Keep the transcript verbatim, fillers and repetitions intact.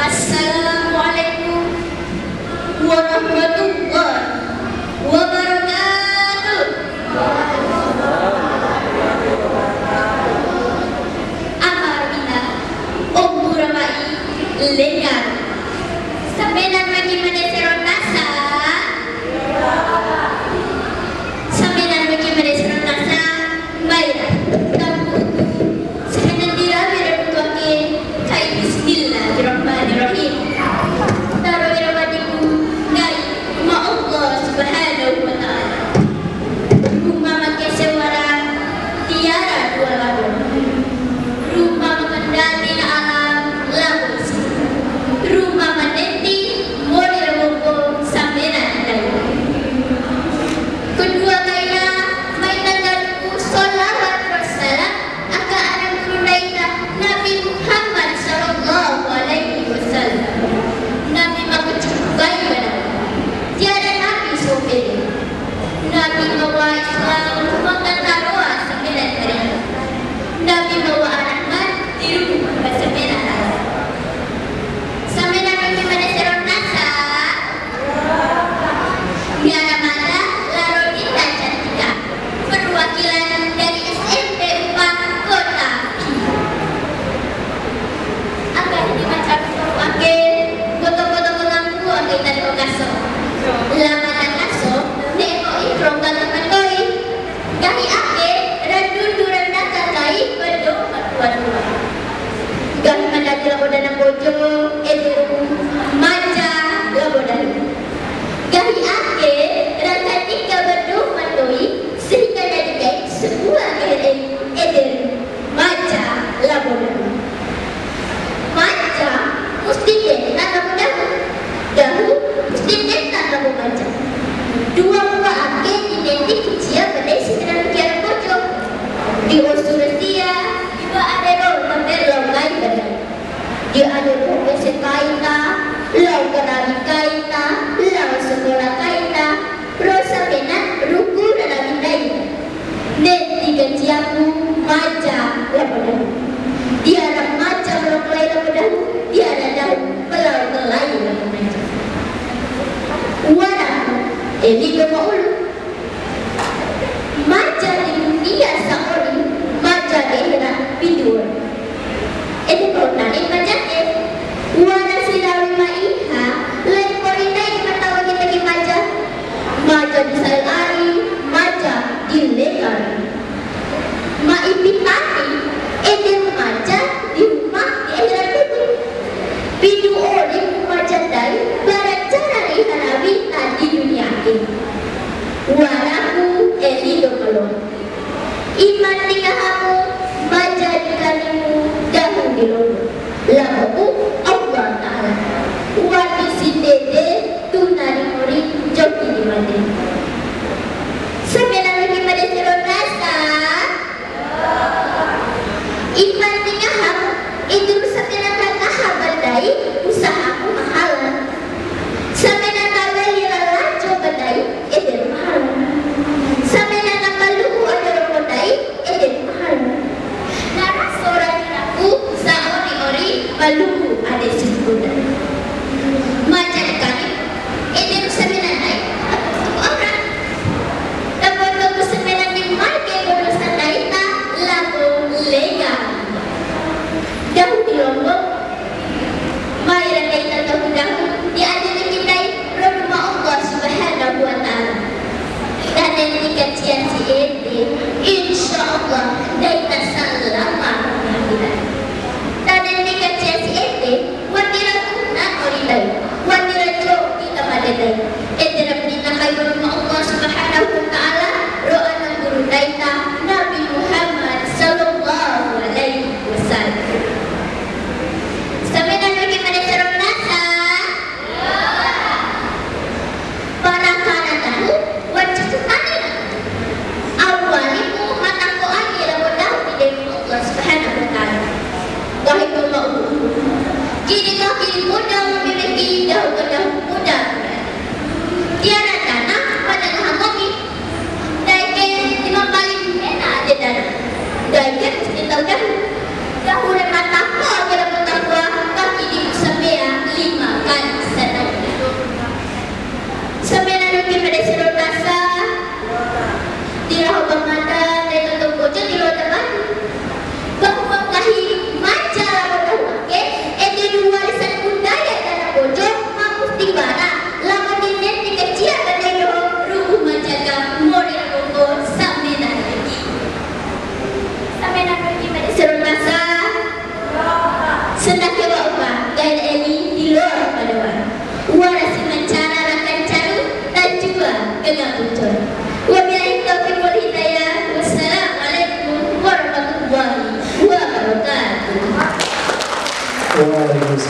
Assalamualaikum warahmatullahi wabarakatuh. Ama ro ina, ompu ro wa'i, lenga. Samenana weki ma ne'e sero nasa. Samenana weki ma ne'e sero nasa, mai ra, tampu'u. Samenana ndi rawi ra nuntu ake, kai bismillahirrahmanirrahim. Taro ira wadiku, nggahi ma Allah Subhanahu wa Ta'ala. Ruma ma kese wara, tiwara dua labo. Ruma ma kandadi na alam, labo isi. Ruma ma nenti, mori ra wombo, samenana ndai. Kedua kaina, mai tanggaku, sholawat wa salam, aka ara guru ndaita, Nabi Muhammad sallallahu alaihi wasallam. Nabi ma kacuku kai bana. Tiwara nabi sopede. Nabi ma wa'a Islam, ma kataroa samenana hari. Nabi ma wa'a rahmat, tiru ma samenana hari. Samenana weki ma ne'e sero nasa. Tiwara mada, laro Dinda Cantika. Perwakilan dari S M P Unpad Kota Pidi. Aka hidi ma caru ake, boto-boto pengampu ake tadi kaso. Lama na kaso, ne'e to'i rongga lima to'i. Nggahi ake, ra dundu ra ndaka kai, ba dou ma tua-tua. Nggahi ma ndadi labo dana Mbojo, ederu maja labo dahu. Nggahi ake, ra kandika ba dou ma to'i, sehingga ndadi kai sabua kehe ede, ederu maja labo dahu. Maja musti nenta labo dahu. Dahu musti nenta labo maja. Dua mbua ake di nenti kacia ba dei samenana weki ara Mbojo. Di osu ra sia, di ba ade ro, ma mbere lao kai ba dei. Di ade ro ese kaina, lao karawi kaina, lao sakola kaina, ro samenana ruku ra rawi ndai. Nenti kaciaku maja labo dahu. Tiwara maja ma lao kalai labo dahu, tiwara dahu ma lao kalai labo maja. Wara, eli dou ma ulu. Maja di dunia saori, maja di akhirat pidu ori. Ede kau tani maja ke. Wara si rawi ma iha, lain pori ndai di matawa kita ke maja. Maja di sa'e ari, maja di lenga ari. Ma ipi tani, ede maja di uma di akhirat pidu. Pidu ori maja ndai, bara cara ri harawi ta di dunia ke. Waraku eli dou ma loa. Iman di ngahamu, maja di kanimu, dahu di londo. Laboku Allah Ta'ala. Wati si ndede, tuna di mori, ncoki di made. Samenana weki ma ne'e sero nasa. Iman di ngahamu, ederu samenana ngaha ba ndai, usahamu ma halal. Samenana weli ra lanco ba ndai, ederu ma halal. Samenana ma lu'u ade ronggo ndai, ederu ma halal. Na raso ra hinaku, sa'o ni ori, ma lu'u ade sumpu ndai. Maja di kani, ederu samenana ndai, ora. Tabotoku samenana di mai ke bodo sandaita, labo lenga. Dahu di londo, mai ra ndaita dahu-dahu, di ade weki ndai, ro Ruma Allah Subhanahu wa Ta'ala. Tane ni kacian si ede, insya Allah, ndaita salama. Tane ni kacian si ede, wati ra tuna ori ndai, wati ra ncoki ta made ndai. Ede ra pina kai Ruma Allah Subhanahu wa Ta'ala, ro ana guru ndaita, Nabi Muhammad sallallahu alaihi wasallam. Samenana weki ma ne'e sero nasa. Para kana dahu, wajib tanina. Awalimu ma tako angi labo dahu di deni Allah Subhanahu wa Ta'ala. Nggahi dou ma ulu. Kiri ka kiri poda, kiri ki dahu ka dahu poda. Tiwara dana, pada ngaha ngomi. Ndai ke lima kali mena ade dana. Ndai ke mesti tau dahu.